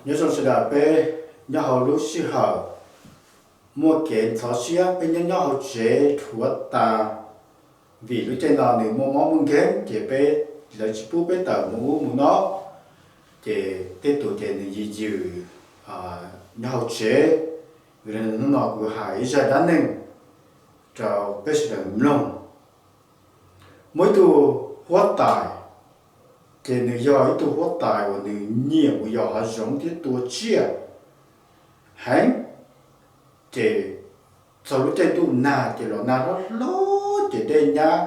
Nyob zoo sawv daws, peb nyob hauv lub sij hawm muaj kev ntxhov siab, peb nyob nyob hauv tsev dhuav tas, vim lub caij no nws muaj mob muaj nkeeg ces peb, lawv tsis pub peb tawm mus ub mus no, ces tej tus ces nws yws yws nyob hauv tsev. Vim li hnub no kuv hais ib zaj dab neeg rau peb sawv daws mloog. Muaj ib tug huab tais, ces nws yog ib tug huab tais uas nws nyiam mus yos hav zoov thiab tua tsiaj heev. Ces txog lub caij ntuj nag ces los nag hlob hlob ces dej nyab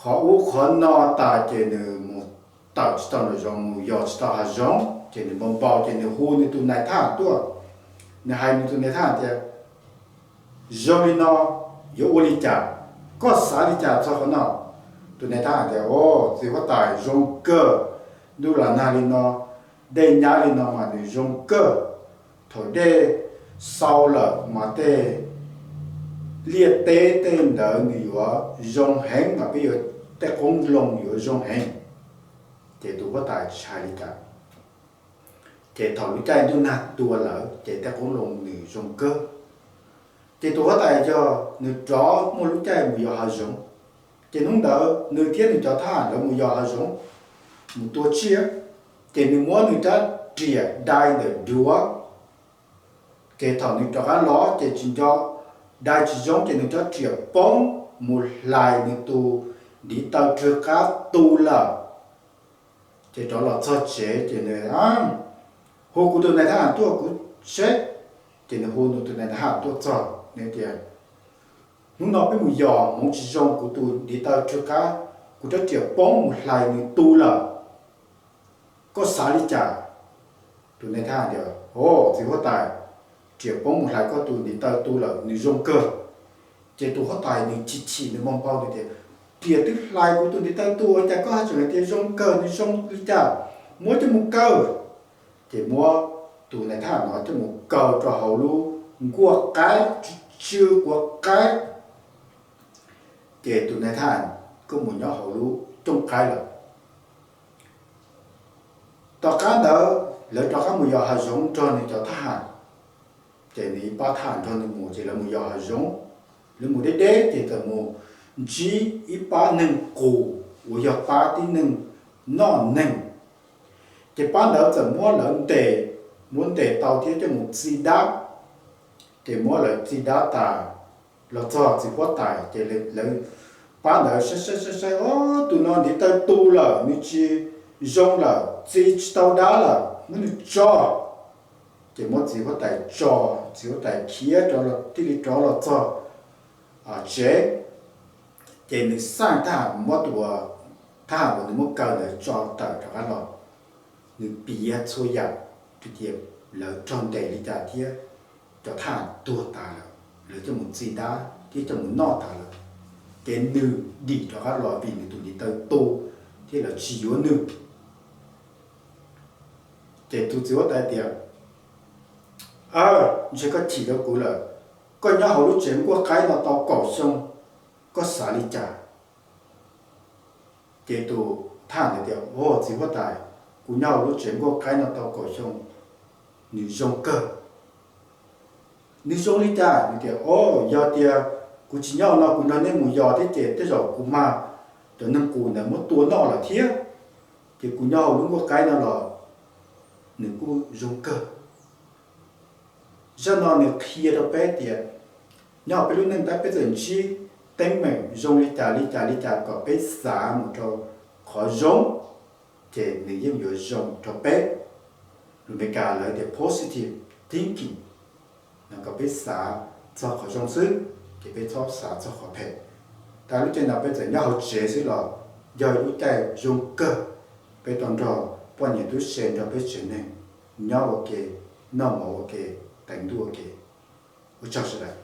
qhov ub qhov no tas ces nws mus tawm tsis tau nraum zoov, mus yos tsis tau hav zoov, ces nws npau npau ces nws hu nws tus nais thab ham tuaj. Nws hais nws tus nais thab ham tias, zoo li no yuav ua li cas? Koj xav li cas txog qhov no? Tus nais thab ham tias, o, txiv huab tais, zoo kawg, ntuj los nag li no, dej nyab li no mas nws zoo kawg. Thaum dej xau lawm mas tej liaj teb tej ntawd nws yuav zoo heev mas peb yuav, tej qoob loo yuav zoo heev. Ces tus huab tais tsis hais li cas. Ces thaum lub caij ntuj nag tuag lawm ces tej qoob loo nws zoo kawg. Ces tus huab tais yog nws rov muaj lub caij mus yos hav zoov. Ces hnub ntawd nws thiab nws cov thab ham lawv mus yos hav zoov, mus tua tsiaj, ces nws muab nws rab riam dai ntawm duav. Ces thaum nws rov qab los ces tsis nco, dai tsis zoo ces nws rab riam poob mus hlais nws tus ntiv taw rwg qab tu lawm. Ces rov los txog tsev ces nws hu kuv tus nais thab ham tuaj kuv seb. Ces nws hu nws tus nais thab ham tuaj txog, nws tias, hnub no peb mus yos hmoov tsis zoo, kuv tus ntiv taw rwg qab, kuv rab riam poob mus hlais nws tu lawm. Koj xav li cas? Tus nais thab ham tias, o, txiv huab tais, riam poob mus hlais koj tus ntiv taw tu lawm, nws zoo kawg. Ces tus huab tais nws chim chim nws npau npau nws tias, riam twb hlais kuv tus ntiv taw tu ua cas koj hais tseem hais tias zoo kawg, nws zoo li cas? Muab coj mus kaw. Ces muab tus nais thab ham no coj mus kaw rau hauv lub nkuaj qaib, tsw quav qaib. Ces tus nais thab ham kuj mus nyob hauv lub cooj qaib lawm. Tom qab ntawd lawv rov qab mus yos hav zoov nrog nws cov thab ham. Ces nws ib pab thab ham nrog nws mus ces lawv mus yos hav zoov. Lawv mus deb deb ces txawm mus ntsib ib pab neeg qus uas yog pab tib neeg noj neeg. Ces pab ntawd txawm muab lawv ntes, muab ntes tau thiab coj mus txi dab. Ces muab lawv txi dab tas, los txog txiv huab tais ces lawv, pab ntawd saib saib saib saib, o, tus no ntiv taw tu lawm, nws tsis zoo lawm, txi tsis tau dab lawm, muab nws tso. Ces muab txiv huab tais tso, txiv huab tais khiav rov, thiaj li rov los txog tsev. Ces nws xaj thab ham, muab tus thab ham uas nws muab kaw ntawd tso tawm rov qab los. Nws piav txhua yam, tias lawv raug ntes li cas thiab cov thab ham tuag tas lawm, lawv coj mus txi dab thiab coj mus noj tas lawm. Ces nws dim rov qab los vim nws tus ntiv taw tu thiab lawv tsis yuav nws. Ces tus txiv huab tais tias, ntshe koj chim rau kuv lawm, koj nyob hauv lub tsev nkuaj qaib no tau kaum xyoo, koj xav li cas? Ces tus thab ham tias, o, txiv huab tais, kuv nyob hauv lub tsev nkuaj qaib no tau kaum xyoo, nws zoo kawg. Nws zoo li cas? Nws tias, o, yog tias kuv tsis nyob no kuv nrog nej mus yos thiab ces tej zaum kuv mag cov neeg qus ntawd muab tua noj lawm thiab. Ces kuv nyob hauv lub nkuaj qaib no los nws kuj zoo kawg. Zaj no nws qhia rau peb tias nyob hauv peb lub neej tab peb txawm ntsib teeb meem zoo li cas li cas li cas kom peb xav mus rau qhov zoo, ces nws yeej yuav zoo rau peb. Lus Meskas lawv tias positive thinking, kom peb xav txog qhov zoo xwb, ces peb txhob xav txog qhov phem. Tau lub caij no peb txawm nyob hauv tsev xwb los yog lub caij zoo kawg, peb tau nrog poj niam tub se, nrog peb tsev neeg nyob ua ke, noj mov ua ke, teev ntuj ua ke. Ua tsaug sawv daws.